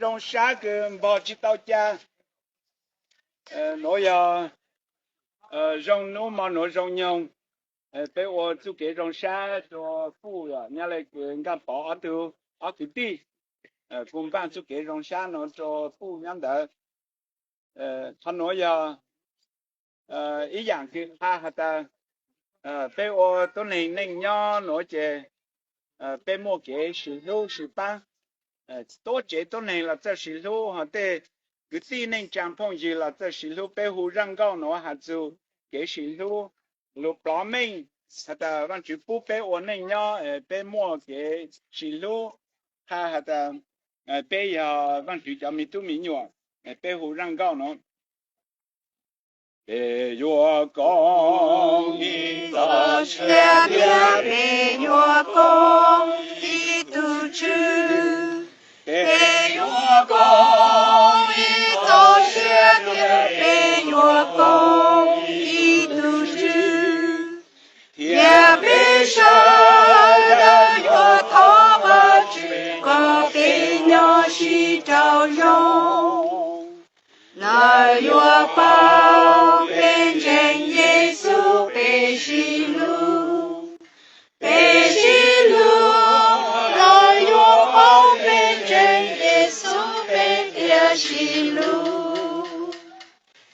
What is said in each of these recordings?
zoo sab kws npog tsi tau ca. Nuav yog zoo nub mo nuav zoo nyoog, peb ua txuj kev zoo sab rua puj, nyob le kws Nkaj Pov ob tug, ob kwv tij kuj npaaj txuj kev zoo sab nuav rua puj nyob ntawd. Qhov nuav yog ib yaam kws qha has tas peb ua tuab neeg neej nyob nuav ces peb muaj kev sis hlub sis paab. Tuab tsev tuab neeg los txawj sis hlub, hos tej kwv tij neej tsaa phooj ywg los txawj sis hlub. Peb hu zaj nkauj nuav has txug kev sis hlub, lug plov meej has tas Vaajtswv pub peb ua neej nyob peb muaj kev sis hlub, qha has tas peb yog Vaajtswv cov me tub me nyuam. Peb hu zaj nkauj nuav. Peb yuav koob ib txoj sia tias peb yuav koob ib tug Tswv. Peb yuav koob ib txoj sia tias peb yuav koob ib tug Tswv, thiab peb sawv daws yuav thov Vajtswv kom peb nyob sib raug zoo. Lawv yuav paub peb ntseeg Yexus peb sib hlub. Peb sib hlub, lawv yuav paub peb ntseeg Yexus peb thiaj sib hlub.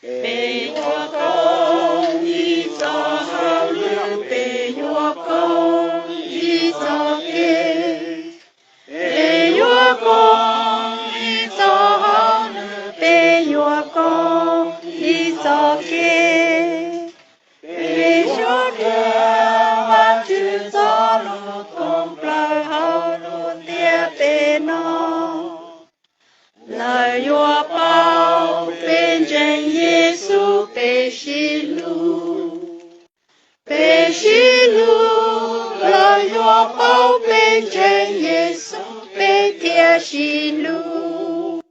Peb yuav koob ib txoj hauj lwm, peb yuav koob ib txoj kev. Peb yuav koob ib txoj hauj lwm, peb yuav koob ib txoj kev. Peb yuav qhia Vajtswv txoj lus thoob plaws hauv lub ntiaj teb no. Lawv yuav paub peb ntseeg Yexus peb sib hlub. Peb sib hlub, lawv yuav paub peb ntseeg Yexus peb thiaj sib hlub.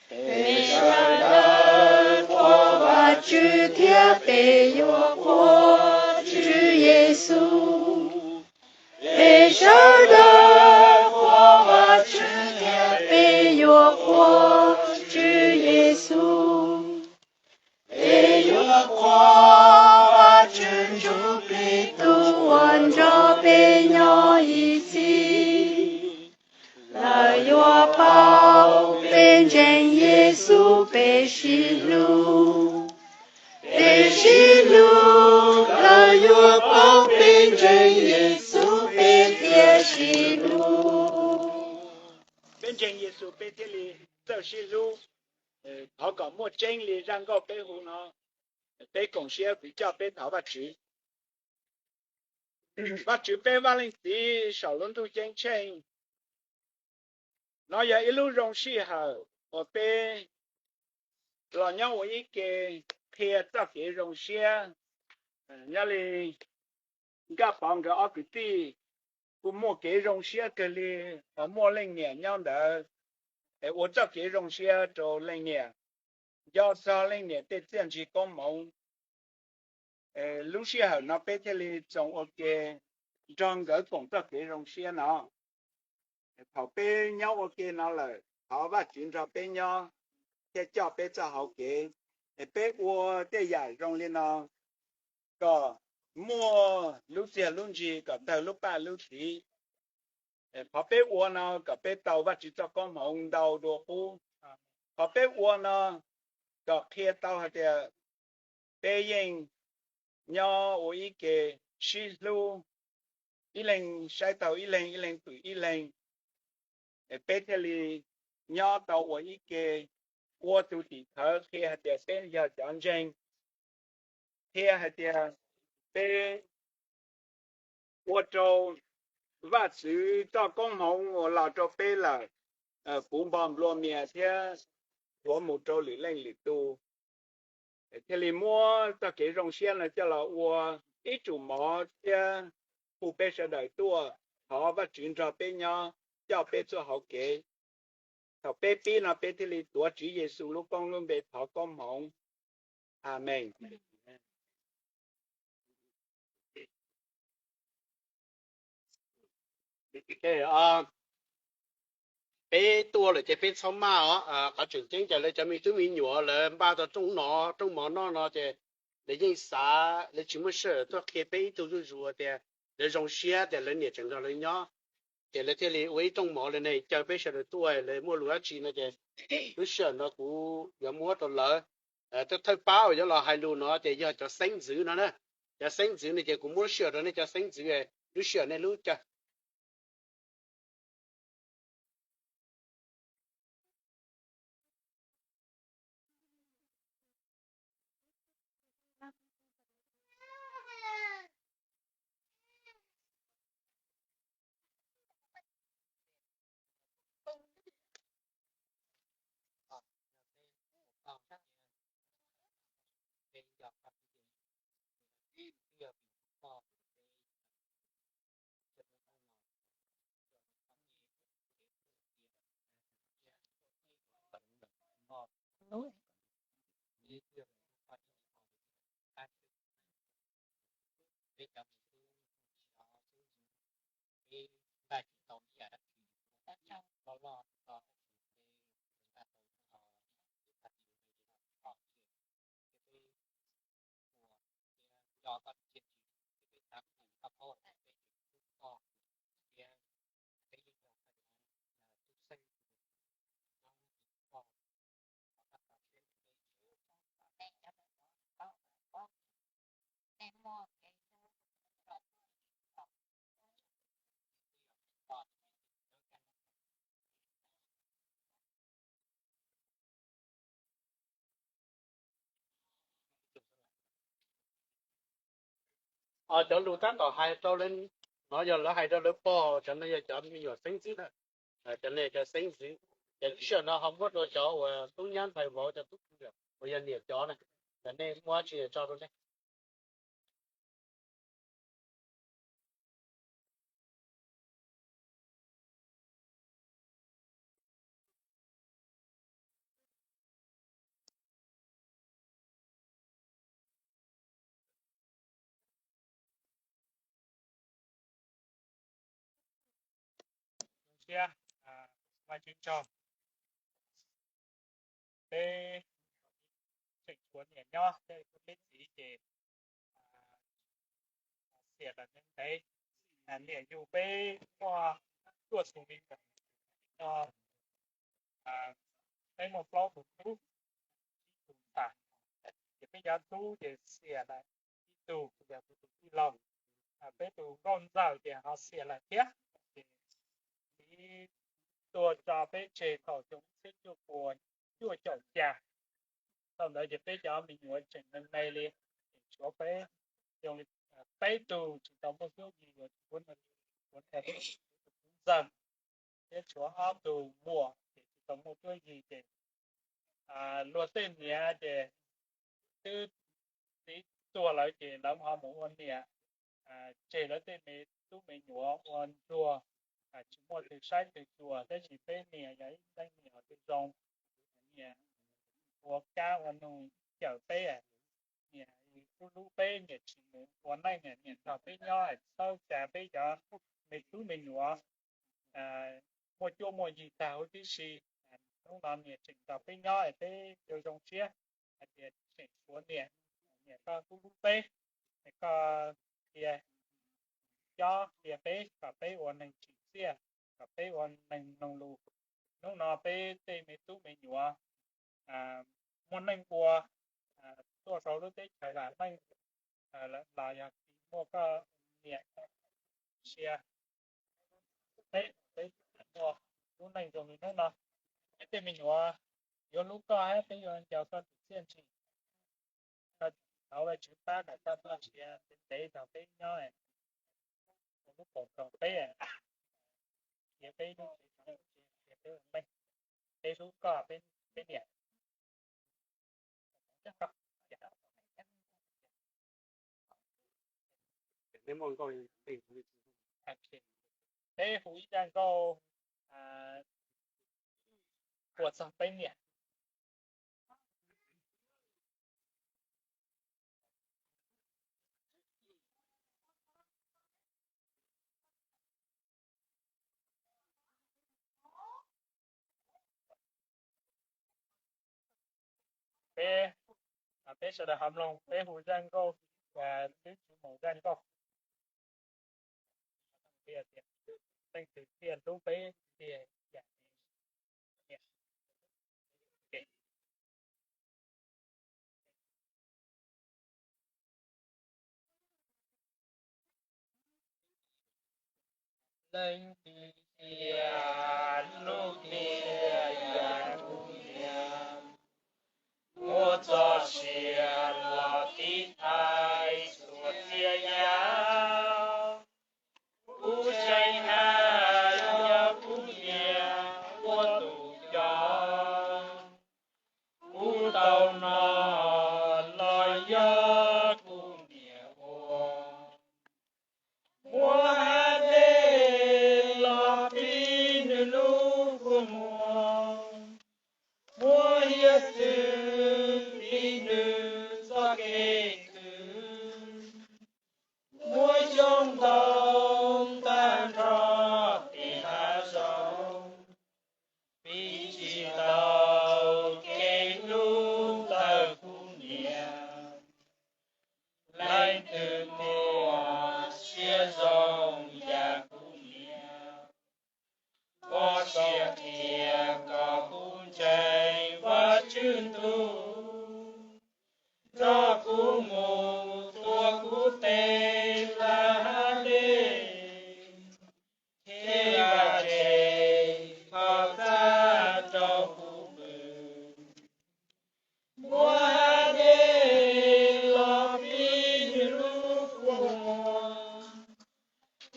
Peb sawv daws qhuas Vajtswv thiab peb yuav qhuas Tswv Yexus. Peb sawv daws qhuas Vajtswv thiab peb yuav qhuas Tswv Yexus. Peb yuav qhuas Vajtswv ntsuj plig tug uas nrog peb nyob ib txhis. Lawv yuav paub peb ntseeg Yexus peb sib hlub. Peb sib hlub, lawv yuav paub peb ntseeg Yexus peb thiaj sib hlub. Peb ntseeg Yexus peb thiaj li txawj sib hlub. Thov kom muaj tseeb li zaj nkauj peb hu no. Peb koom siab kuv coj peb thov Vajtswv. Vajtswv peb Vaj Leej Txiv saum lub ntuj ceeb tsheej, no yog ib lub zoo sij hawm uas peb los nyob ua ib ke qhia txoj kev zoo siab. Nyob li Nkaj Pov nkawd ob kwv tij kuj muaj kev zoo siab kawg li, muaj leej niam nyob ntawd es ua txoj kev zoo siab rau leej niam, nco txog leej niam tej txiaj ntsig koob hmoov. Lub sij hawm no peb thiaj li txoos ua ke nrog nkawd koom txoj kev zoo siab no. Thaum peb nyob ua ke no lawm, thov Vajtswv nrog peb nyob thiab coj peb txoj hau kev, es peb ua tej yam zoo li no kom muaj lub txiaj lub ntsig, kom tawg lub paj lub txiv. Qhov peb ua no kom peb tau Vajtswv txoj koob hmoov ntau dua qub. Qhov peb ua no kom qhia tau hais tias peb yeej nyob ua ib ke sib hlub, ib leeg saib taug ib leeg, ib leeg pwm ib leeg, es peb thiaj li nyob tau ua ib ke, ua tus tim khawv qhia hais tias peb yog cov ntseeg, qhia hais tias peb ua rau Vajtswv txoj koob hmoov uas los rau peb lawm puv npo nplua mias thiab nthuav mus rau lwm leej lwm tus. Thiaj li muab txoj kev zoo siab no coj los ua ib tsum mov thiab hu peb sawv daws tuaj, thov Vajtswv nrog peb nyob, coj peb txoj hau kev. Thaum peb pib no peb thiaj li tuav Tswv Yexus lub koob lub npe thov koob hmoov. Amees. peb tuaj lawm ces peb txhob maj os. Qhov tseem ceeb ces lawv cov me tub me nyuam lawv npaj tau rooj no, rooj mov noj no ces lawv yeej xav, lawv tsis muaj sij hawm tuaj qhia peb ib tug zuj zus tias lawv zoo siab tias lawv niam tseem nrog lawv nyob, ces lawv thiaj li ua ib rooj mov li ne caw peb sawv daws tuaj. Lawv muaj lus dab tsi no ces lub sij hawm no kuv yuav muab rau lawv. Thawj thawj pab uas yuav los hais lus no ces yog cov xeeb ntxwv no na. Cov xeeb ntxwv no ces kuv muab lub sij hawm rau nej cov xeeb ntxwv, lub sij hawm nej lub caw. Cov lus tab tom hais rau lawv no yog lawv hais rau lawv pog, cov no yog cov me nyuam xeeb ntxwv na. Cov no cov xeeb ntxwv, ces lub sij hawm no ho muab rau cov uas tub nyab ntxhais vauv, cov tub uas yog niam cov na, cov nej muab tsis tso rau nej. Siab, Vajtswv tsaug, peb tseem tshuav niam nyob, peb txiv ces xiam lawm ntev ntev. Niam yug peb muaj cuaj tus me nyuam no, peb muaj plaub tus tub, ib tus ntxhais, ces peb cov tub ces xiam lawm ib tug, yog tus tij laug. Peb tus nkauj ntxawm ces ho xiam lawm thiab. Ces txiv tuag tso peb tseg thaum xyoo ib txhiab cuaj puas cuaj caum xya. Thaum ntawd ces peb cov me nyuam tseem me me li, tshuav peb, peb tug tsis tau muaj cuab yig, ua ntxawg, thiab tshuav ob tug muam ces tsis tau muaj cuab yig. Ces luag tej niam ces twb txiv tuag lawm ces lawv ho mus ua niam, tseg lawv tej me tub me nyuam ua ntsuag, tsis muaj twg saib twg xyuas. Tab sis peb niam yog ib leej niam uas zoo, niam ua kab ua noog cawm peb, niam hlub hlub peb, niam tsis mus ua neej, niam nrog peb nyob, txhawb tsa peb cov me tub me nyuam muaj cuab muaj yig tag huv tib si. Hnub no niam tseem nrog peb nyob, peb yuav zoo siab hais tias tseem tshuav niam, niam koj hlub hlub peb, koj qhia, cob qhia peb kom peb ua neeg tsim txiaj, kom peb ua neeg mloog lus. Hnub no peb tej me tub me nyuam muaj neej ua, tuaj rau lub teb chaws lam meej, los yog tsis muaj koj niam sia, peb, peb muaj lub neej zoo li hnub no. Peb tej me nyuam yuav hlub koj, peb yuav nco koj tus txiaj ntsig. Thov Vajtswv pab kom koj txoj sia ntev ntev nrog peb nyob, ua lub paus rau peb, qhia peb lub tsev, qhia peb ua neej. Peb hlub koj, peb niam. Peb hu ib zaj nkauj ua txog peb niam. Peb, peb sawv daws ho mloog peb hu zaj nkauj, twb tsis mus zaj nkauj, leej twg thiaj hlub peb tiag. Leej twg thiaj hlub tiag yam kuv niam, muab txoj sia los tiv thaiv txhua txhia yam. Kuv tseem hais yog kuv niam ua tus coj, kuv tau noj los yog kuv niam ua. Muab hav dej los pib nws lub kua muag, muab hiav txwv pib nws txoj kev khwv, muab xyoob ntoo tag nrho tim hav zoov, pib tsis tau kev hlub ntawm kuv niam. Leej twg muaj siab zoo yam kuv niam, muab siab qhia kom kuv ntseeg Vajtswv ntuj, nrog kuv mus tua kuv tes hlawv hav dej, thiab vaj tse kho txaj rau kuv pw. Muab hav dej los pib nws lub kua muag,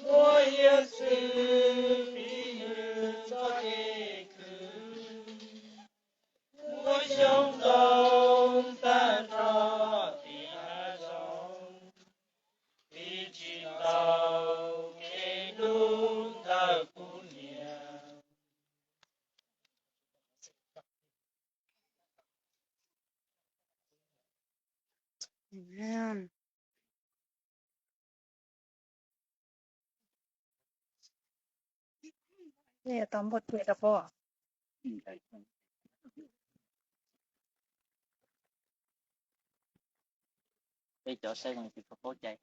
muab hiav txwv pib nws txoj kev khwv, muab xyoob ntoo tag nrho tim hav zoov, pib tsis tau kev hlub ntawm kuv niam. Tau npauj cai rau pab. Peb cov saib zoo tsis tau paub cai.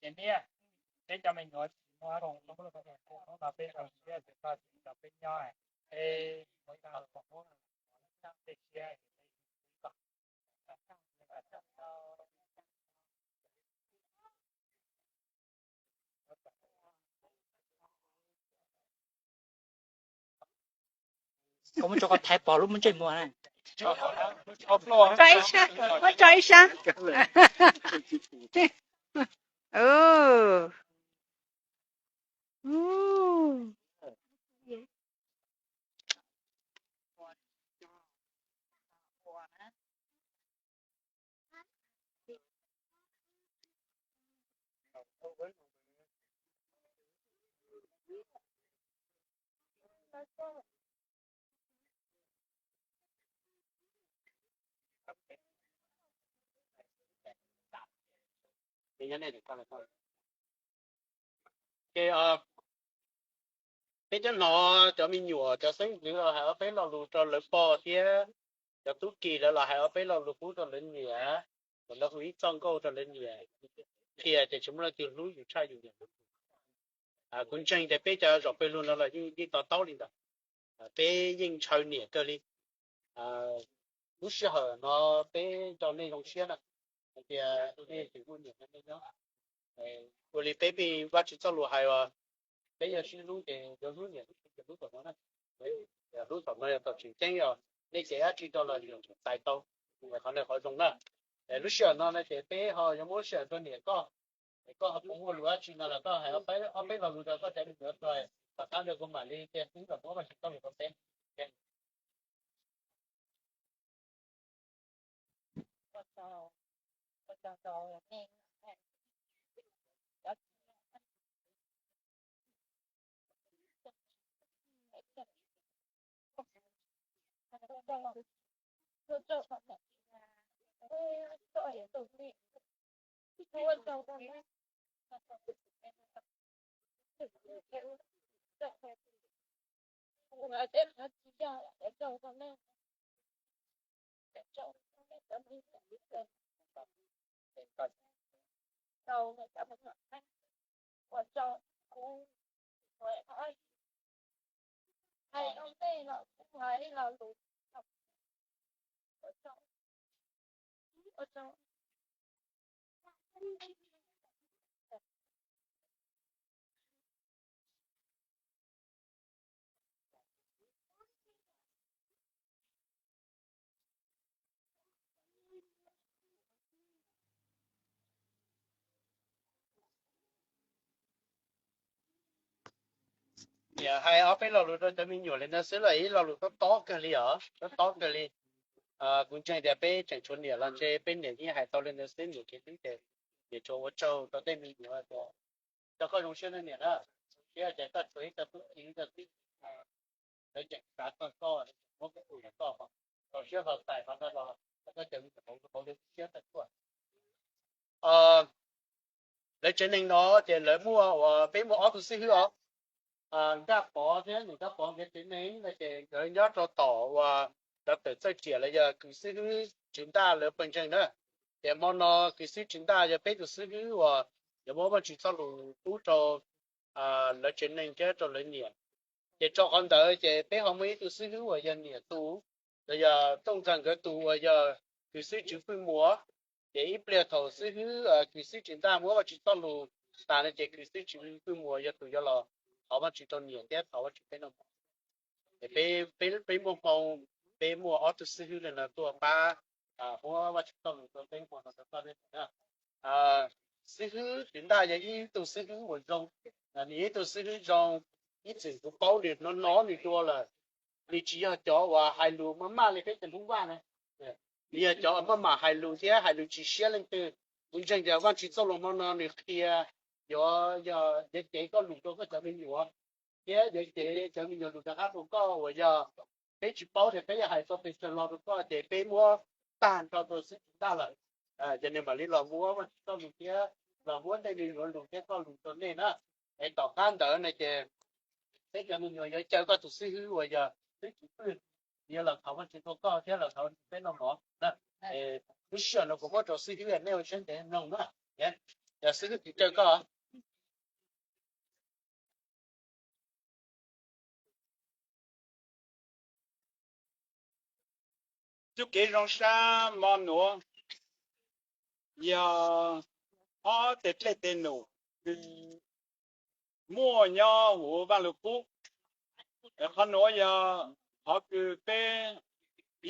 Ces niaj, peb cov me nyuam tsis muaj khoom, hnub no peb rau siab ces koj tsis nrog peb nyob, es muaj ib tug foom ub, tej siab. Koj muab tso, koj thaiv pog lub muab ntsej muag na. Tso ib sab, muab tso ib sab. Ces peb cov no, cov me nyuam cov xeeb ntxwv los hais ob peb lo lus rau lawv pog thiab, cov tub ki lawv los hais ob peb lo lus pub rau lawv niam, kom lawv hu ib txoj nkauj rau lawv niam, qhia tias tsis muaj leej twg hlub yus tshaj yus niam. Kuv ntseeg tias peb cov zaum pawg lug no los yeej to taub li ntawd. Peb yeej ntshaw niam kawg li. Lub sij hawm no peb nco nej zoo siab na, hais tias nej tseem muaj niam nej nyob. Ua li peb pib Vajtswv txoj lus hais uas peb yog sib hlub ces yuav hlub niam hlub txiv hlub tom no na. Hlub tom no yog tom tseem ceeb os, nej cev dab tsi rau los yuav tsum txais tau. Qhov no qhov zoo na. Lub sij hawm no no ces peb ho yuav muab lub sij hawm rau niam koj, es koj ho puas muaj lus dab tsi no los koj hais ob peb lo lus rau koj cov me nyuam tso, tom qab ntawd kuv mam li cia xwb los muab Vajtswv txoj lus rau peb. Niam hais ob peb lo lus rau cov me nyuam li no xwb los ib lo lus tob tob kawg li os, tob tob kawg li. Kuv ntseeg tias peb tseem tshuav niam los ntshe peb niam yeej hais tau li no xwb, niam kev xwb ces niam tsuas ua tsaug rau tej me nyuam tias, rau koj zoo siab na niam na, siab ces koj tshuav ib co tub txib ib co txib, lawv tseem xav txog koj, muab koj tus koj, tau siab txais qhov no los koj cov me nyuam hauv siab tag tuaj. Lawv tsev neeg no ces lawv muaj uas peb muaj ob tug xib hwb os. Nkaj Pov thiab Niam Nkaj Pov nkawd tsev neeg no ces nkawd nyob rau tom uas cov tawm txawj riam los yog kws xib hwb Tswv Ntaj lawv pawg ntseeg na. Ces hmo no kws xib hwb Tswv Ntaj yog peb tus xib hwb uas yuav muab Vajtswv txoj lus pub rau lawv tsev neeg thiab rau lawv niam. Ces rau qhov ntawd ces peb ho muaj ib tug xib hwb uas yog niam tus, los yog Tooj Ntxawg nkawd tus uas yog kws xib hwb Tswv Pwj Muas. Ces ib pliag thaum xib hwb kws xib hwb Tswv Ntaj muab Vajtswv txoj lus tas no ces kws xib hwb Tswv Pwj Muas yog tus yuav los thov Vajtswv rau niam thiab thov Vajtswv peb noj mov. Ces peb muaj hmoo, peb muaj ob tug xib hwb li no tuaj pab muab Vajtswv txoj lus rau peb hmo no rau koj thiab. Xib hwb Tswv Ntaj yog ib tug xib hwb uas zoo, nws yog ib tug xib hwb zoo, ib txwm kuv paub nws hnov hnov nws dua lawm. Nws tsis yog cov uas hais lus maj maj li peb cov Hmoob Vaj na, nws yog cov uas maj mam hais lus thiab hais lus tsis siab leej twg. Kuv ntseeg tias Vajtswv txoj lus hmo no nws qhia yuav, yuav cev koj lus rau koj cov me nyuam, thiab yuav cev cov me nyuam lus rov qab rau koj uas yog peb tsis paub tias peb yuav hais txog pes tsawg lo rau koj ces peb muab tag nrho rau xib hwb Tswv Ntaj lawm. Ces nws mam li los muab Vajtswv txoj lus thiab los muab tej me nyuam lus thiab koj lus rau nej na. Es tom qab ntawd no ces peb cov me nyuam yuav caw koj tus xib hwb uas yog xib hwb Tswv Pwj, yuav los thov Vajtswv rau koj thiab los thov peb noj mov na. Lub sij hawm no kuv muab rau xib hwb, nej ua siab ntev mloog na. Yog xib hwb tus caw koj. Txuj kev zoo sab mo nuav yog ob teg dlej teg num kws muaj nyob huv Vaaj Lug Kub. Qhov nuav yog qhov kws peb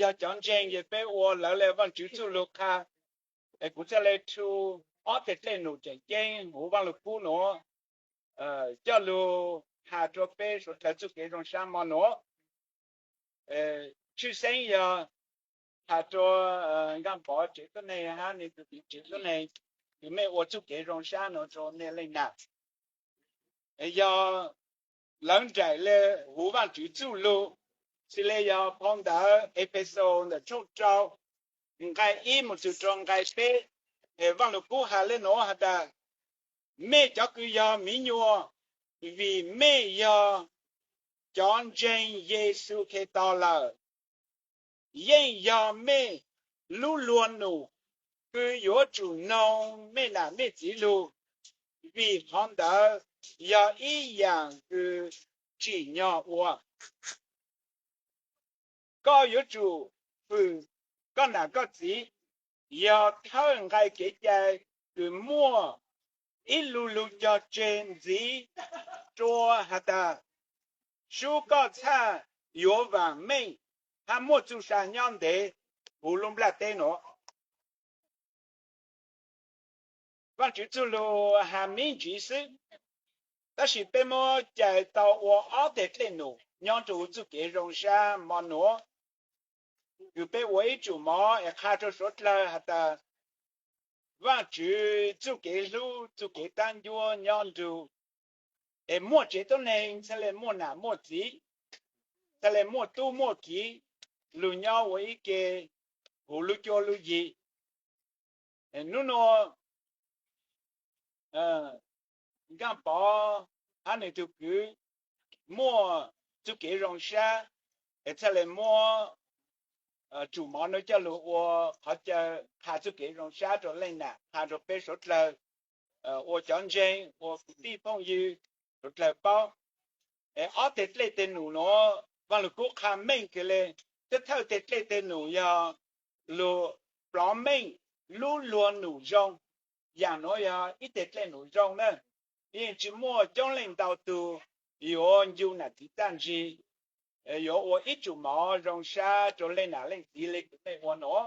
yog cov ntseeg ces peb ua lawv le Vaajtswv txuj lug qha. Es kuv txhaj le rhu ob teg dlej num tseem ceeb huv Vaaj Lug Kub nuav coj lug has rua peb suav dlawg txuj kev zoo sab mo nuav. Tshwj xeeb yog has rua Nkaaj Pov tsev tuab neeg hab nws tug txiv tsev tuab neeg, kws mej ua txuj kev zoo sab nuav rua mej leej nag. Yog lawv nraim le huv Vaajtswv txuj lug, xws le yog phau ntawv Epeso ntawm tshooj rau nqai ib mus txug rua nqai peb, Vaaj Lug Kub has le nuav has tas, mej cov kws yog miv nyuas, vim mej yog cov ntseeg Yexus Khetos lawm, yeej yog mej lub luag num kws yuav tsum noog mej nam mej txiv lug, vim qhov ntawd yog ib yaam kws tsim nyog ua. Koj yuav tsum hwm koj nam koj txiv. Yog thawj nqai kev cai kws muaj ib lu lug cog tseg ntxiv rua has tas, sub koj txhaj yuav vaam meej hab muaj txuj sa nyob ntev huv lub nplaj teb nuav. Vaajtswv txuj lug has me ntsis xwb, tab sis peb muab cais tau ua ob teg dlej num nyob rua huv txuj kev zoo sab mo nuav, kws peb ua ib tsum mov es qha rua suav dlawg has tas, Vaajtswv txuj kev hlub txuj kev taab ncuab nyob nrug, es muaj tsev tuab neeg txhaj le muaj nam muaj txiv, txhaj le muaj tub muaj kiv, lug nyob ua ib ke huv lub cuab lub yig. Nub nuav Nkaaj Pov hab nwg tug kwv muaj txuj kev zoo sab, es txhaj le muab tsum mov nuav coj lug ua qhov chaw qha txuj kev zoo sab rua leej nam, qha rua peb suav dlawg, ua cov ntseeg, ua kwv tij phooj ywg suav dlawg paub. Es ob teg dlej teg num nuav Vaaj Lug Kub qha meej kawg le. Thawj thawj teg dlej teg num yog lug plov meej lub luag num zoo. Yaam nuav yog ib teg dlej num zoo na, yeej tsi muaj coob leej ntau tug yuav ncu nam txiv txaj ntsig, yuav ua ib tsum mov zoo sab rua leej nam leej txiv le kws mej ua nuav.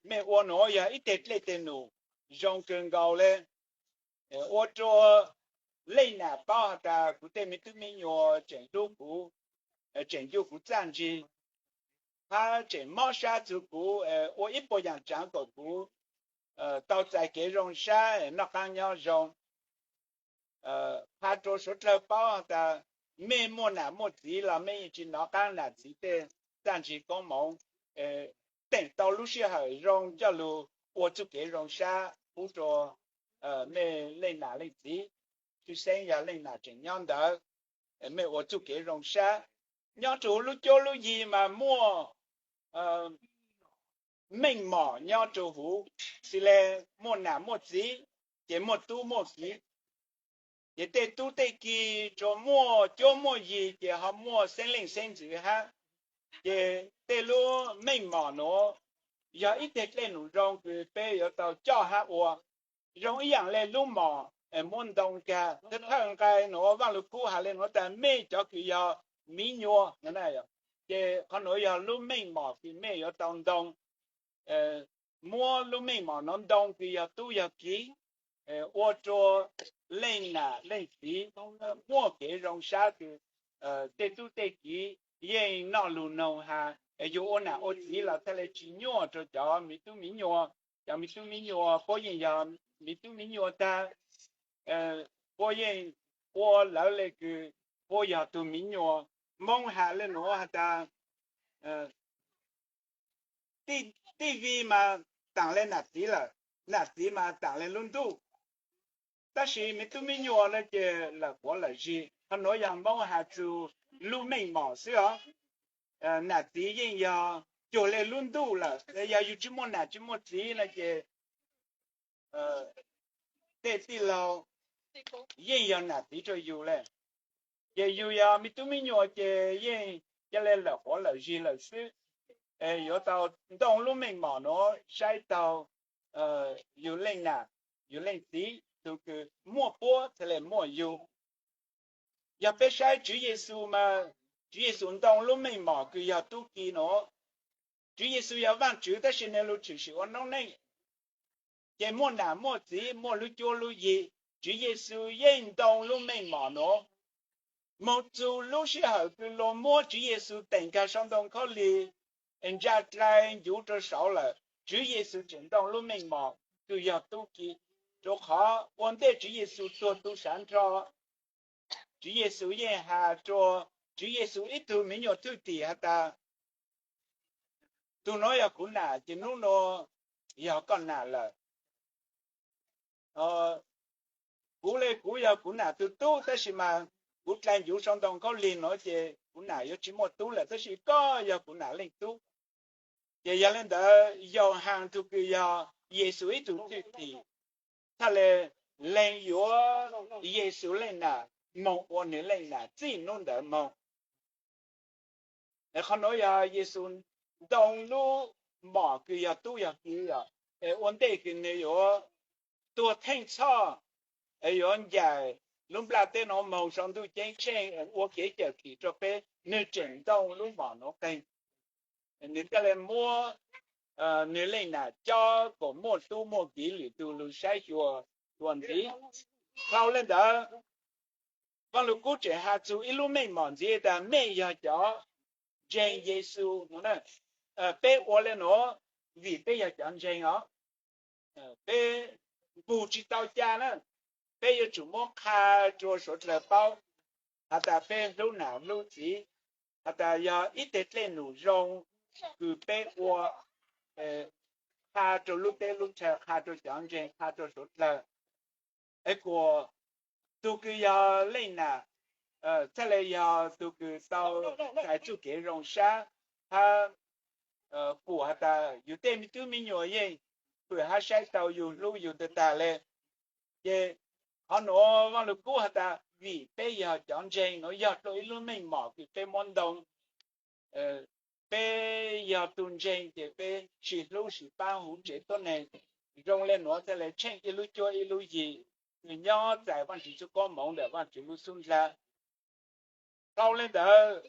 Mej ua nuav yog ib teg dlej teg num zoo kawg nkaus le, ua rua leej nam paub has tas kuv tej me tub me nyuam tseem hlub kuv, tseem ncu kuv txaj ntsig, hab tseem mob sab txug kuv, ua ib puas yaam tsaav kom kuv tau txais kev zoo sab noj qaab nyob zoo. Qha rua suav dlawg paub has tas mej muaj nam muaj txiv los mej yeej tsi nov qaab nam txiv tej txaj ntsig koob moov, teem tau lub sij hawm zoo coj lug ua txuj kev zoo sab pub rua mej leej nam leej txiv, tshwj xeeb yog leej nam tseem nyob ntawd, mej ua txuj kev zoo sab. Nyob rua huv lub cuab lub yig mas muaj meej mom nyob rua huv, xws le muaj nam muaj txiv, ces muaj tub muaj kiv. Ces tej tub tej kiv tsuas muaj cuab muaj yig ces ho muaj xeeb leej xeeb ntxwv hab. Ces tej lub meej mom nuav yog ib teg dlej num zoo kws peb yuav tau coj hab ua. Zoo ib yaam le lub mom muab ntoo kag, thawj thawj nqai nuav Vaaj Lug Kub has le nuav tas mej cov kws yog miv nyuas, ces qhov nuav yog lub meej mom kws mej yuav tau ntoo, muab lub meej mom nuav ntoo kws yog tub yog kiv, ua rua leej nam leej txiv muaj kev zoo sab kws tej tub tej kiv yeej noj lug noog has, yug ua nam ua txiv los txhaj le tsi nyuaj rua cov miv tub miv nyuas. Cov miv tub miv nyuas puab yeej yog miv tub miv nyuas tag, puab yeej ua lawv le kws puab yog tug miv nyuas. Moob has le nuav has tas, tij vij mas taam le nam txiv lawm, nam txiv mas taam le lub ntuj. Tab sis miv tub miv nyuas no ces lawm quav lawm zig. Qhov nuav yog Moob has txug lub meej mom xwb os. Nam txiv yeej yog cuag le lub ntuj lawm, yog yug tsi muaj nam tsi muaj txiv no ces tej tij laug yeej yog nam txiv rua yug le. Ces yug yog miv tub miv nyuas ces yeej ca le lawm quav lawm zig lawm xwb. Yuav tau ntoo lub meej mom nuav saib taug yug leej nam, yug leej txiv, tug kws muaj puab txhaj le muaj yug. Yog peb saib Tswv Yexus mas, Tswv Yexus ntoo lub meej mom kws yog tub ki nuav. Tswv Yexus yog Vaajtswv tab sis nwg lug tshwm sim ua noob neej, ces muaj nam muaj txiv muaj lub cuab lub yig. Tswv Yexus yeej ntoo lub meej mom nuav. Moog txug lub sij hawm kws luag muab Tswv Yexus teem kag sau ntoo khaub lig, ntsa dlai ncuv rua saud lawm, Tswv Yexus tseem ntoo lub meej mom kws yog tub ki. Rua qhov ua ntej Tswv Yexus tuag tu sav nrho, Tswv Yexus yeej has rua Tswv Yexus ib tug miv nyuas thwj tim has tas, tug nuav yog kuv nam ces nub nuav yog koj nam lawm. Kuv le kuv yog kuv nam tug tub tab sis mas kuv dlai ncuv sau ntoo khaub lig nuav ces kuv nam yuav tsi muaj tub lawm tab sis koj yog kuv nam leej tub. Ces yog le ntawd Yauhas tug kws yog Yexus ib tug thwj tim txhaj le lees yuav Yexus leej nam moog ua nwg leej nam txij nub ntawd moog. Qhov nuav yog Yexus ntoo lub mom kws yog tub yog kiv, yog ua ntej kws nwg yuav tuag theej txhoj, yuav ncaim lub nplaj teb nuav moog sau ntuj ceeb tsheej ua kev cawm dim rua peb, nwg tseem ntoo lub mom nuav qeeg. Nwg thiaj le muab nwg leej nam cob kuas muaj tub muaj kiv lwm tug lug saib xyuas dlua ntxiv. Dhau le ntawd, Vaaj Lug Kub tseem has txug ib lub meej mom ntxiv tas mej yog cov ntseeg Yexus. Peb ua le nuav vim peb yog cov ntseeg os. Peb pug tsi tau ca na, peb yuav tsum muab qha rua suav dlawg paub has tas peb hlub nam hlub txiv, has tas yog ib teg dlej num zoo kws peb ua qha rua lub teb lub chaw, qha rua cov ntseeg, qha rua suav dlawg. Es kuas tug kws yog leej nam txhaj le yog tug kws tau txais txuj kev zoo sab hab pum has tas yug tej me tub me nyuam yeej pum hab saib tau yug hlub yug tag tag le. Ces qhov nuav Vaaj Lug Kub has tas vim peb yog cov ntseeg nuav yog dlua ib lub meej mom kws peb muab ntoo. Peb yog tug ntseeg ces peb sis hlub sis paab huv tsev tuab neeg. Zoo le nuav thiaj le tsheej ib lub cuab ib lub yig kws nyob txais Vaajtswv txuj koob moov ntawm Vaajtswv lub xub ndlawb. Dhau le ntawd,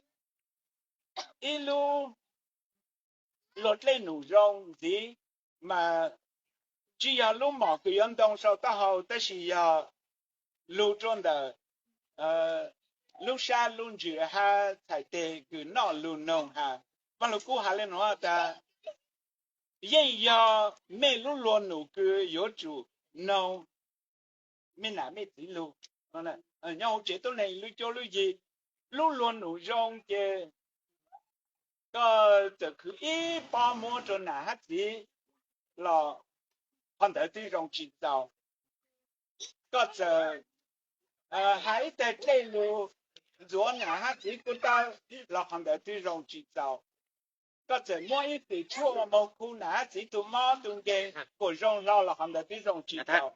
ib lub luag dlej num zoo ntxiv mas tsi yog lub mom kws yuav ntoo sau taub hau tab sis yog lug rua ntawm lub sab lub ntsws hab txhais teg kws noj lug noog has. Vaaj Lug Kub has le nuav tas yeej yog mej lub luag num kws yuav tsum noog mej nam mej txiv lug. Nyob huv tsev tuab neeg lub cuab lub yig, lub luag num zoo ces koj txawm khwv ib pob muab rua nam hab txiv los qhov ntawd twb zoo tsi txaus. Koj txawm has ib teg dlej lug ntxuav nam hab txiv kuj tau los qhov ntawd twb zoo tsi txaus. Koj txawm muab ib fim tshuaj moog khu nam hab txiv tug mob tug nkeeg kuas zoo hlo los qhov ntawd twb zoo tsi txaus.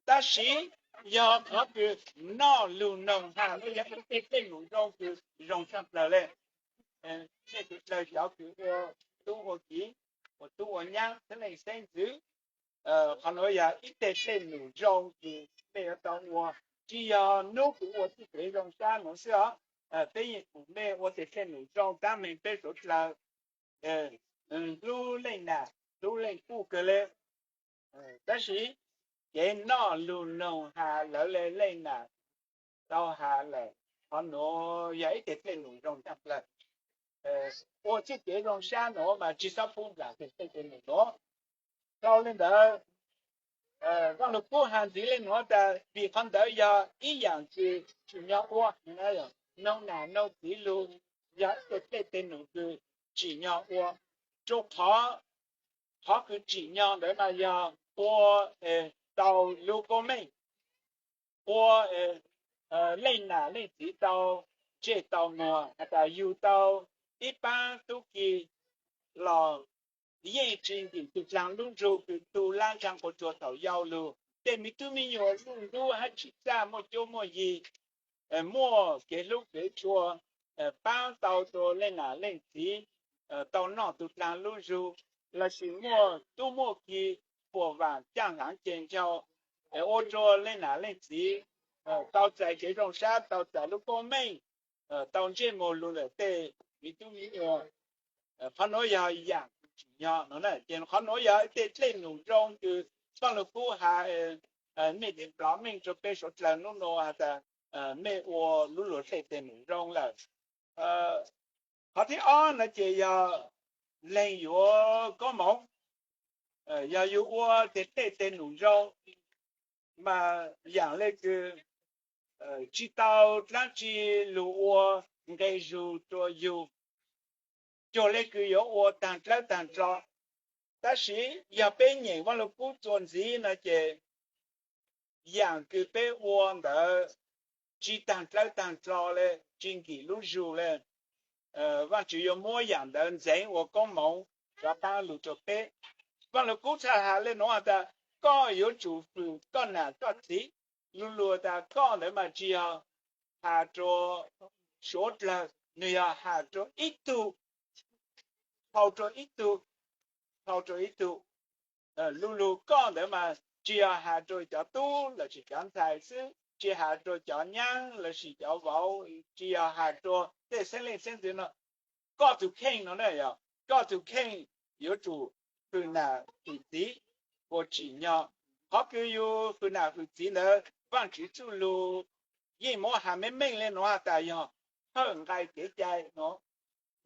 Tab sis yog qhov kws noj lug noog has, yog ib teg dlej num zoo kws zoo tshaj plawg le. Mej tug dlawg cov kws ua tub ua kiv, ua tub ua nyab, xeeb leej xeeb ntxwv, qhov nuav yog ib teg dlej num zoo kws mej yuav tau ua. Tsi yog nub kws ua txuj kev zoo sab nuav xwb os, peb yeej pum mej ua teg dlej num zoo tab meeg peb suav dlawg hlub leej nam hlub leej tub kawg le. Tab sis kev noj lug noog has lawv le leej nam tau has lawm, qhov nuav yog ib teg dlej num zoo tshaj plawg. Ua txuj kev zoo sab nuav mas tsi xob pub nplaim teg dlej num nuav. Dhau le ntawd, Vaaj Lug Kub has ntxiv le nuav tas vim qhov ntawd yog ib yaam kws tsim nyog ua. Noog nam noog txiv lug yog ib teg dlej teg num kws tsim nyog ua, rua qhov, qhov kws tsim nyog ntawd mas yog ua tau lub koob meej, ua leej nam leej txiv tau ntsej tau muag has tas yug tau ib paab tub ki los yeej tsi nkim tug dlaag lub ntsug kws tu lab ntsaag quas tsuas thaum yau lug. Tej me tub me nyuam luj ntub hab tsim txaj muaj cuab muaj yig, muaj kev hlub kev tshua, paab tau rua leej nam leej txiv tau noj tug dlaag lub zug, lossis muaj tub muaj ki puas vaam caaj hlaav ceg ncaug, ua rua leej nam leej txiv tau txais kev zoo sab, tau txais lub koob meej, tau ntsej muag lug ntawm tej me tub me nyuam. Qhov nuav yog yaam kws tsim nyog no na. Ces qhov nuav yog tej dlej num zoo kws Vaaj Lug Kub has, mej deev plov meej rua peb suav dlawg nub nua has tas mej ua lub luag dlej teg num zoo lawm. Qhov thib ob no ces yog leeg yuav koob moov. Yog yug ua teg dlej teg num zoo mas yaam le kws tsi tau dlaab tsi lug ua nqe zug rua yug, cuag le kws yuav ua taag dlawb taag dlo. Tab sis yog peb nyeem Vaaj Lug Kub txuas ntxiv no ces yaam kws peb ua ntawd tsi taag dlawb taag dlo le, tsi nkim lub zug le, Vaajtswv yuav muab yaam ntawd ntxeev ua koob moov rov qaab lug rua peb. Vaaj Lug Kub txhaj has le nuav tas koj yuav tsum fwm koj nam koj txiv. Lug lug tas koj ntawd mas tsi yog has rua suav dlawg, nwg yog has rua ib tug dhau rau ib tug, dhau rau ib tug. Lu lug koj ntawd mas tsis yog has rau cov tub lossis cov ntxhais xwb, tsis has rau cov nyab lossis cov vauv, tsis yog has rau tej xeeb leej xeeb ntxwv no. Koj tus kheej no na, yog koj tus kheej yuav tsum hwm nam hwm txiv ua tsim nyog. Qhov kws yus hwm nam hwm txiv ntawd Vaajtswv txuj lug yeej muab has meej meej le nuav has tas yog thawj nqai kev cai no.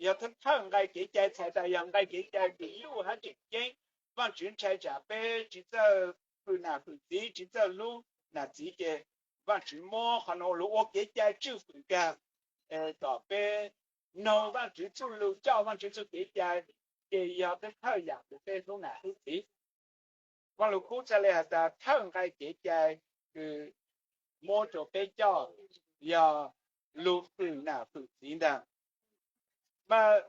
Yog thawj nqai kev cai txhais tas yog nqai kev cai kws luj hab tseem ceeb. Vaajtswv ntshai tsam peb tsis txawj hwm nam hwm txiv, tsis txawj hlub nam txiv ces Vaajtswv muab qhov nuav lug ua kev cai tswj hwm kag kom peb noog Vaajtswv txuj lug, coj Vaajtswv txuj kev cai, ces yog thawj yam kws peb hlub nam hlub txiv. Vaaj Lug Kub txhaj le has tas thawj nqai kev cai kws muab rua peb coj yog lug hwm nam hwm txiv ntag. Mas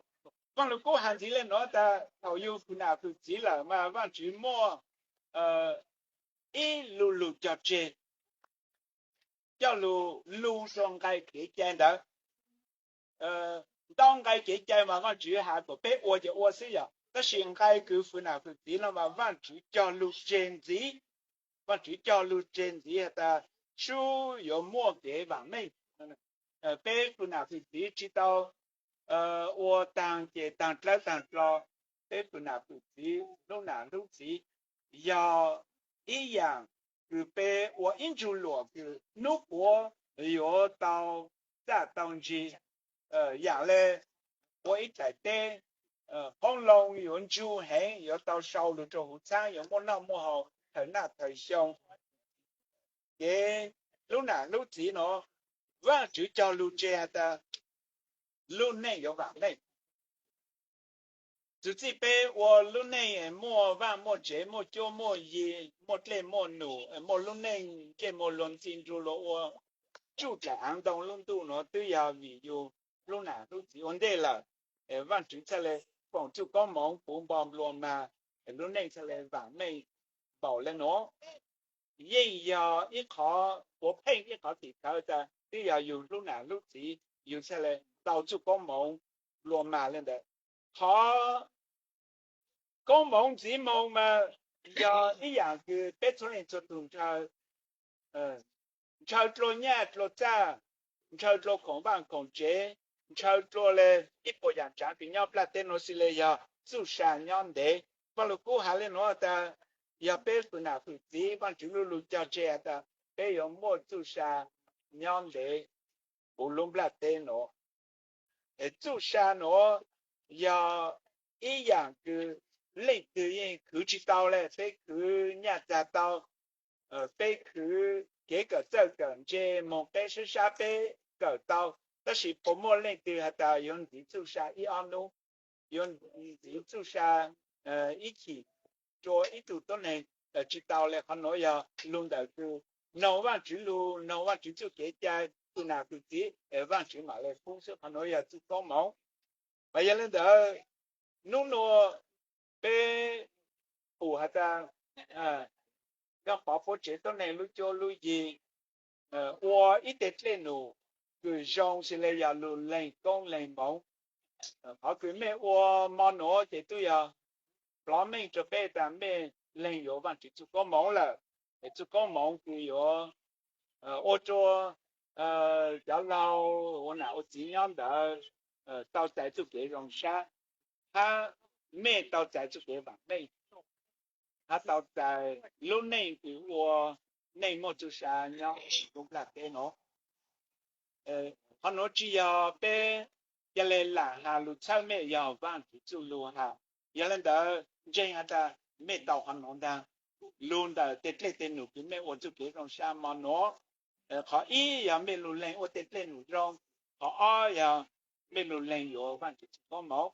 Vaaj Lug Kub has ntxiv le nuav tas thaum yus hwm nam hwm txiv lawm mas Vaajtswv muaj ib lu lug cog tseg coj lug lug rua nqai kev cai ntawd. Ntau nqai kev cai mas Vaajtswv has kom peb ua ces ua xwb yog, tab sis nqai kws hwm nam hwm txiv no mas Vaajtswv cog lug tseg ntxiv. Vaajtswv cog lug tseg ntxiv has tas sub yuav muaj kev vaam meej. Peb hwm nam hwm txiv tsis tau ua taag ces taag dlawb taag dlo. Peb hwm nam hwm txiv, hlub nam hlub txiv yog ib yaam kws peb ua ib ntsug luam kws nub puav yuav tau txaj tau ntsig. Yaam le ua ib daim teb, qoob loo yuav ntsug heev, yuav tau sau lug rua huv txhaab, yuav muaj noj muaj haus thawm naj thawm xyoo. Kev hlub nam hlub txiv no Vaajtswv cog lug tseg has tas lub neej yuav vaam meej. Txuv txij peb ua lub neej muaj vaaj muaj tsev, muaj cuab muaj yig, muaj dlej muaj num, muaj lub neej ntsej muag luag ntxhi nrug luag ua tsuj dlaim aav ntoo lub ntuj nuav twb yog vim yus hlub nam hlub txiv ua ntej lawm. Vaajtswv txhaj le foom txuj koob moov puv npo nplua mag, lub neej txhaj le vaam meej npaum le nuav. Yeej yog ib qhov puav pheej ib qhov tim khawv tas twb yog yus hlub nam hlub txiv yus txhaj le tau txuj koob moov nplua mag le ntawd. Qhov koob moov ntxiv moog mas yog ib yaam kws peb txhua leej txhua tug ntshaw, ntshaw dlua nyaj dlua txaj, ntshaw dlua khoom vaaj khoom tsev, ntshaw dlua le ib puas yaam tsaav kws nyob nplaj teb nuav xws le yog txuj sa nyob ntev. Vaaj Lug Kub has le nuav tas yog peb hwm nam hwm txiv Vaajtswv lu lug cog tseg has tas peb yuav muaj txuj sa nyob ntev puv lub nplaj teb nuav. Txuj sa nuav yog ib yaam kws leej twg yeej khwv tsis tau le, peb khwv nyaj txag tau, peb khwv kev kawm txawj kawm ntse moog peb sab sab peb kawm tau, tab sis puas muaj leej twg has tas yuav ntxiv txuj sa ib ob nub, yuav ntxiv txuj sa ib chim rua ib tug tuab neeg? Tsis tau le. Qhov nuav yog lug ntawm kws noog Vaajtswv lug, noog Vaajtswv txuj kev cai, hwm nam hwm txiv, Vaajtswv mam le pub xwb. Qhov nuav yog txuj koob moov. Mas yog le ntawd, nub nua peb pum has tas, nyob pov puab tsev tuab neeg lub cuab lub yig ua ib teg dlej num kws zoo xws le yog lug leeg koob leeg moov. Qhov kws mej ua mo nuav ces tub yog plov meej rua peb tas mej leeg yuav Vaajtswv txuj koob moov lawm. Es txuj koob moov kws yuav ua rua cov laug ua nam ua txiv nyob ntawd tau txais txuj kev zoo sab, hab mej tau txais txuj kev vaam meej, hab tau txais lub neej kws ua neej muaj txuj sa nyob lub nplaj teb nuav. Qhov nuav tsis yog peb ca le lam has lug txhawb mej, yog Vaajtswv txuj lug has. Yog le ntawd ntseeg has tas mej tau qhov nuav ntaag. Lug ntawm teg dlej teg num kws mej ua txuj kev zoo sab mo nuav, qhov ib yog mej lug leeg ua teg dlej num zoo, qhov ob yog mej lug leeg yuav Vaajtswv txuj koob moov.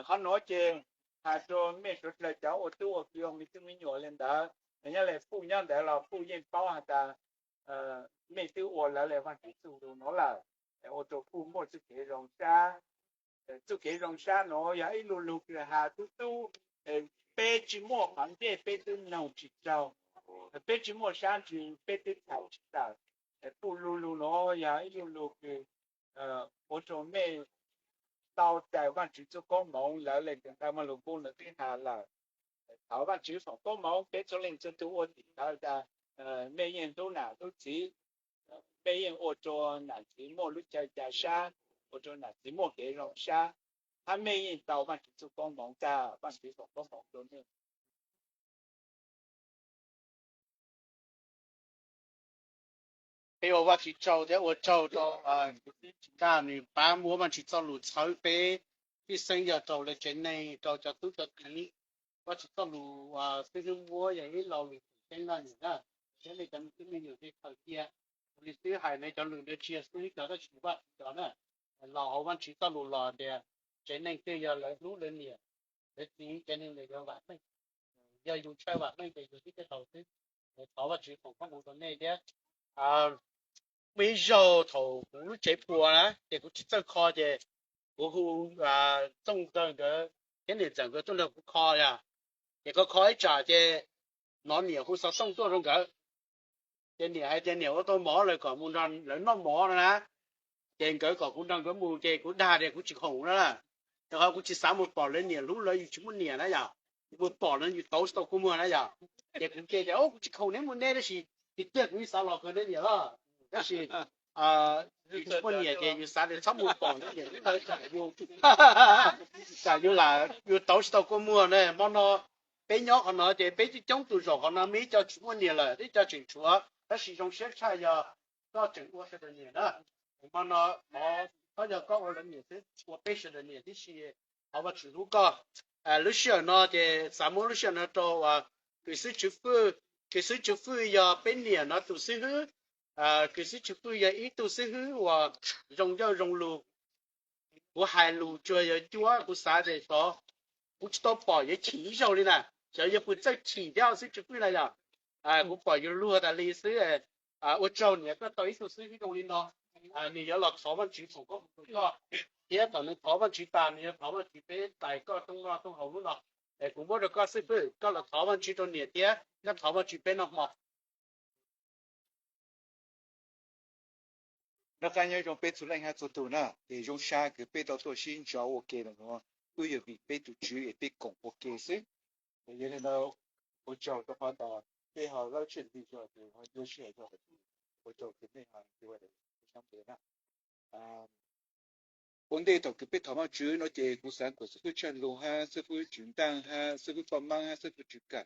Qhov nuav ces has rua mej suav dlawg cov ua tub ua ki ua me tub me nyuam le ntawd, nyob le puj nyob ntawd los puj yeej paub has tas mej twb ua lawv le Vaajtswv txuj lug nuav lawm, ua rua puj muaj txuj kev zoo sab. Txuj kev zoo sab nuav yog ib lu lug kws has tub tub, peb tsis muaj qhov ntsej peb twb noog tsis raug, peb tsis muaj sab ntsws peb twb tham tsis tawm. Puj lu lug nuav yog ib lu lug kws ua rua mej tau raws Vajtswv txoj koob hmoov, lawv lees tus ntawd muaj lus npuj nws twb hais lawm. Thov Vajtswv foom koob hmoov peb txhua leej txhua tus ua tim khawv tas mej yeej hlub nam hlub txiv, mej yeej ua rua nam txiv muaj lub caij ca sab, ua rua nam txiv muaj kev zoo sab, hab mej yeej tau Vajtswv txoj koob hmoov tag, Vajtswv foom koob hmoov rua mej. Peb ua Vajtswv tsaug thiab ua tsaug rau Vajtswv tas nws pab muab Vajtswv txoj lus txhawb peb txhua leej yog rau lawv tsev neeg, rau cov tub cov kiv. Vajtswv txoj lus xib hwb muab yog ib lo lus tseeb no nws na, thiab nej cov me tub me nyuam tej khaws cia. Ua li xwb hais nej cov lus ntawd tsis yog xib hwb cov, tab sis Vajtswv cov na. Los hauv Vajtswv txoj lus los tias tsev neeg twg yog lawv hlub lawv niam lawv txiv, cov neeg ntawd yuav vam meej. Yog yus tshaj vam meej ces yus tib tej tau xwb. Thov Vajtswv foom koob hmoov rau nej thiab. Muaj ib zaug thaum kuv lub tsev puas na ces kuv tsis txawj kho ces kuv hu Txooj Ntxawg nkawd thiab niam ntxawm nkawd tuaj nrog kuv kho yom. Ces kho kho ib tsam ces hnov niam hu xov tooj tuaj rau nkawd. Ces niam hais tias niam ua tau mov lawm kom mus nrog lawv noj mov no na. Ces nkawd kom kuv nrog nkawd mus ces kuv dag tias kuv tsis khoom na. Rau qhov kuv tsis xav mus pom lawv niam hlub lawv, yus tsis muaj niam na yom. Yus mus pom no yus tauv tsis tau kua muag na yom. Ces kuv tias kuv tsis khoom neb mus neb, tab sis tiag tiag kuv yeej xav los kawg neb niam lawm. Tab sis yus tsis muaj niam ces yus xav tias txhob mus pom neb niam hlub lawv tsam yus, tsam yus lam yus tauv tsis tau kua muag na. Hmo no peb nyob qhov no ces peb coob coob tus zaum qhov no muaj ib co tsis muaj niam lawm, ib co tseem tshuav, tab sis zoo siab tshaj yog koj tseem ua sawv daws niam na. Hmo no thov, thov yog koj ua lawv niam xwb, ua peb sawv daws niam tib si. Thov Vajtswv hlub koj. Lub sij hawm no ces xav muab lub sij hawm no rau uas kws xib hwb Tswv Fwj. Kws xib hwb Tswv Fwj yog peb niam no tus xib hwb. Kws xib hwb Tswv Fwj yog ib tug xib hwb uas zoo ncauj zoo lus. Kuv hais lus tsuas yog cuab, kuv xav tias xyov kuv tsis tau pom yuav chim ib zaug li na. Xyov yog kuv txawj chim thiab xib hwb Tswv Fwj na yom. Kuv pom yus luag tas li xwb. Ua tsaug niam koj tau ib tug xib hwb zoo li no. Nws yuav los thov Vajtswv foom koob hmoov rau koj, thiab thaum nws thov Vajtswv tas nws yuav thov Vajtswv peb tais koj tooj noj tooj haus hnub no. Es kuv muab rau koj xib hwb, koj los thov Vajtswv rau niam thiab koj thov Vajtswv peb noj hmo. Noj qab nyob zoo peb txhua leej hab txhua tug na, es zoo sab kws peb tau tuaj sib ntsib ua ke lawm no, twb yog vim peb tus Tswv es peb koom ua ke xwb. Yog li ntawd, ua tsaug rau qhov tas peb ho lab tsij tig zog ces ho yuav sij hawm zog, ua tsaug kws nej ho sab ntev na. Ua ntej thaum kws peb thov Vajtswv no ces kuv xav kom xib hwb Tshaj Lug hab xib hwb Tswv Ntaj hab xib hwb Paj Maab hab xib hwb Tswv Kam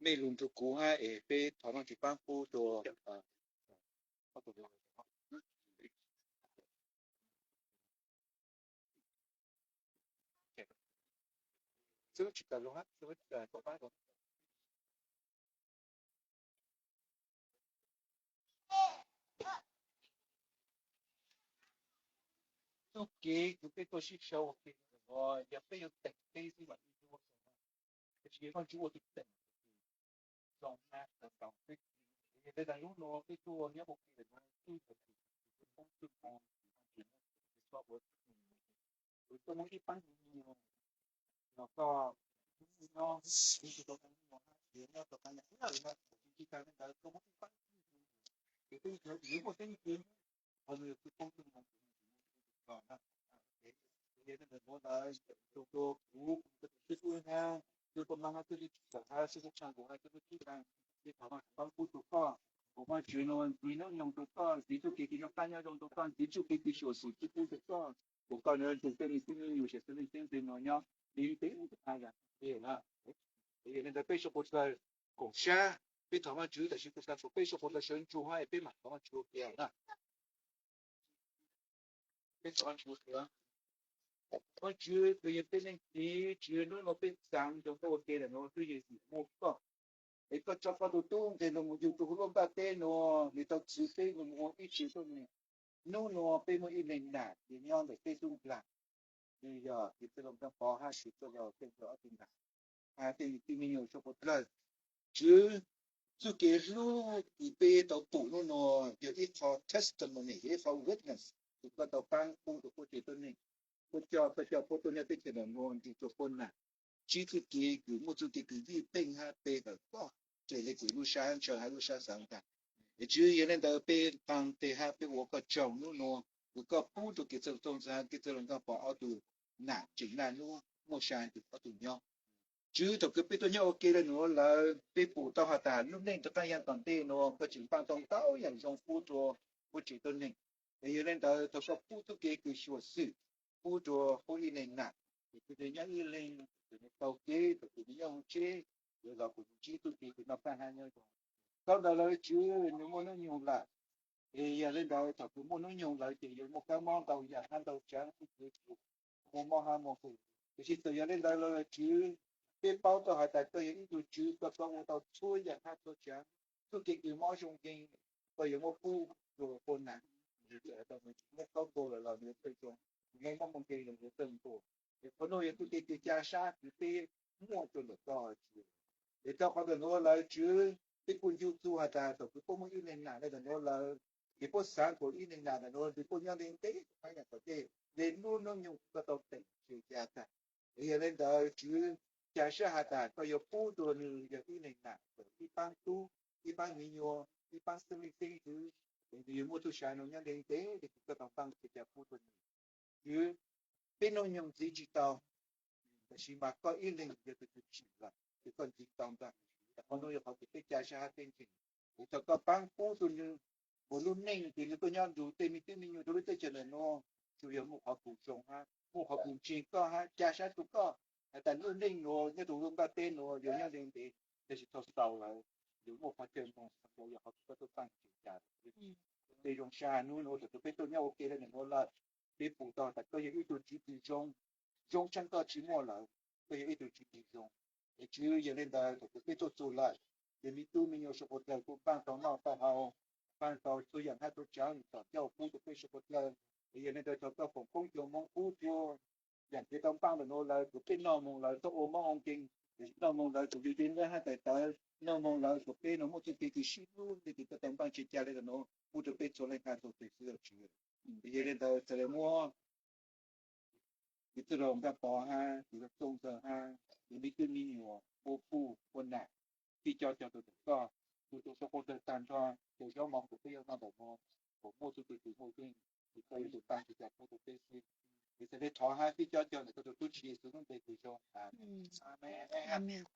mej lug nrug kuv hab es peb thov Vajtswv paab pub rua txuj kev kws peb tuaj sib sau ua ke, yog peb yuav teem peb xwb mam li yuav, tab sis yog Vajtswv ua tus teem zoo na. Yog li ntawd hnub no peb tuaj nyob ua ke lawm no, twb yog Vajtswv txoj hmoo, Vajtswv txoj hmoo ib paab no koj nyob, nyob tau qab nyob, nyob tau qab nyob, tsis tas li ntawd koj muab ib paab, ces peb yuav muaj teeb meem, qhov no yog peb poob txoj hmoo, tus koj na. Yog li ntawd hnub no tus kuv, kuv tus xib hwb hab, xib hwb Paj Maab hab xib hwb Tswv Kam hab xib hwb Tshaj Lug hab xib hwb Tswv Kam, peb thov Vajtswv paab pub rua koj, kom Vajtswv no ntxiv hnub nyoog rua koj, ntxiv txuj kev kws noj qab nyob zoo rua koj, ntxiv txuj kev kws xyuam xim txuj pub rua koj, kom koj nrug peb me tub me nyuam xeeb leej xeeb ntxwv no nyob ntev ntev. Yog li ntawd peb sau pus taws koom sab, peb thov Vajtswv, tam sim kuv xav kom peb sau pus taws sawv ntsug hab peb mam thov Vajtswv ua ke na. Peb thov Vajtswv, Vajtswv kws yog peb Leej Txiv, Tswv, hnub no peb xaav nrug koj ua ke lawm no twb yog vim muaj koj, es koj tso koj tus tub nqeg los mus yug rua huv luaj npaj teb no, nws tau txwv peb los mus ua ib tsev tuab neeg. Hnub no peb muaj ib leeg nam nyob ntawm peb tub nplaig, nws yog Kev Txwj Laug Nraug Pov hab Kev Txwj Laug Kev Txwj Laug Ob Tug Nam, hab tej me tub me nyuam sau pus taws. Tswv, txuj kev hlub kws peb tau pum hnub no yog ib qho testimony, yog ib qho witness kws koj tau paab pub rua puab tsev tuab neeg, puab coj, koj coj puab tuaj nyob teb chaws no ua ntej rua puab nam, tsib txuj kev kws muaj txuj kev kws ywj peej hab pe hawm koj raws le kws lub sab ntshaw hab lub sab xaav tag. Es Tswv, yog le ntawd peb taag teg hab peb ua koj tsaug hnub no kws koj pub rua Kev Txwj Laug Tooj Ntxhee hab Kev Txwj Laug Nraug Pov ob tug nam tseem naj nub muaj sa ntws ob tug nyob. Tswv, thaum kws peb tuaj nyob ua ke le nuav lawm, peb pum tau has tas lub neej rov qaab yav tom ntej nuav koj tseem npaaj tau ntau yaam zoo pub rua huv tsev tuab neeg. Es yog le ntawd thov koj pub txuj kev kws xyuam xim pub rua huv ib neeg nam, kws nws nyob ib leeg, kws nws taug kev, kws nws nyob huv tsheb, yuav los kws ntsib txuj kev kws noj qab hab nyob zoo. Thaum ntawd lawm Tswv nws muaj hnub nyoog lawm, es yog le ntawd thaum kws muaj hnub nyoog lawm ces yuav muaj kab mob ntau yam hab ntau tsaav, txuj kev kws muaj mob hab muaj nqis. Tiam sis txawm yog le ntawd los Tswv, peb paub tau has tas koj yog ib tug Tswv, koj tau ua tau txhua yam hab txhua tsaav, txuj kev kws mob zoo nkeeg koj yuav muab pub rua puab nam, txawm has tas nws tsis muaj khaub ncaws lawm los nws yuav txawj zoo, nws muaj mob muaj nkeeg los nws yuav txawj nkaus. Es qhov nuav yog txuj kev kws ca sab kws peb muaj rua ntawm koj Tswv. Es tau qhov ntawm nuav lawm Tswv, peb kuj ncu txug has tas thaum kws puab muaj ib neeg nam le ntawm nuav lawm, ces puab xaav kuas ib neeg nam ntawm nuav nws puab nyob ntev ntev hab yaam tom ntej le lub hnub nyoog koj tau teem tsi ca tag. Es yog le ntawd Tswv, ca sab has tas koj yuav pub rua nws yog ib neeg nam, ib paab tub, ib paab me nyuam, ib paab xeeb leej xeeb ntxwv, es nws yuav muaj txuj sa nuav nyob ntev ntev le kws koj tau npaaj tsi ca pub rua nws. Tswv, peb hnub nyoog ntxiv tsi tau, tab sis mas koj ib leeg yog tug tsim lawm, ces koj ntxiv tau ntag. Qhov nuav yog qhov kws peb ca sab hab peb ntseeg, es thaum koj paab pub rua nws ua lub neej ces nws tuaj nyob nrug tej me tub me nyuam rua lub teb chaws ntawm nuav, tsuas yog muaj qhov kws zoo hab muaj qhov kws ntseeg koj hab ca sab rua koj. Has tas lub neej nuav nyob rua lub nplaj teb nuav yuav nyob ntev ntev, tab sis thaum xaus lawm yuav muaj qhov chaw moog, yog qhov kws koj tuaj taaj tsi ca. Tej zoo sab nub nuav thaum kws peb tuaj nyob ua ke le ntawm nuav lawm, peb pum tau tas koj yog ib tug Tswv kws zoo, zoo tshaj koj tsi muaj lawm, koj yog ib tug Tswv kws zoo. Es Tswv, yog le ntawd thaum kws peb tuaj txug lawm, ces me tub me nyuam suav qhuav dlawg kuj npaaj tau noj tau haus, npaaj tau txhua yaam hab txhua tsaav tom ncauj pub rua peb suav qhuav dlawg. Es yog le ntawd thaum koj foom koob cov moov pub rua yaam kev tau npaaj ntawm nuav lawm kuas peb noj moog lawm txhob ua mob ua nkeeg, noj moog lawm kuas yug yeej lab hab tais tawv, noj moog lawm kuas peb nuav muaj txuj kev kws sib hlub le kws koj tau npaaj tsi ca le ntawm nuav pub rua peb txhua leej txhua tus xwb Tswv. Es yog le ntawd txhad le muab kws txwj laug Npaj Pov hab kws txwj laug Txooj Ntxawg hab kws me tub me nyuam, puab puj puab nam, fij coj cov tug ntawm koj, tug tug suav qhuav dlawg taag nrho, cov zaub mov kws peb yuav noj ntawm nuav, kuas muaj txuj kev kws muaj yeej, kws koj yuav tsum taag tsi ca pub rua peb xwb. Es txhad le thov hab fij coj cov ntawm koj tug tub Tswv Yexus lub npe kws zoo. Amees.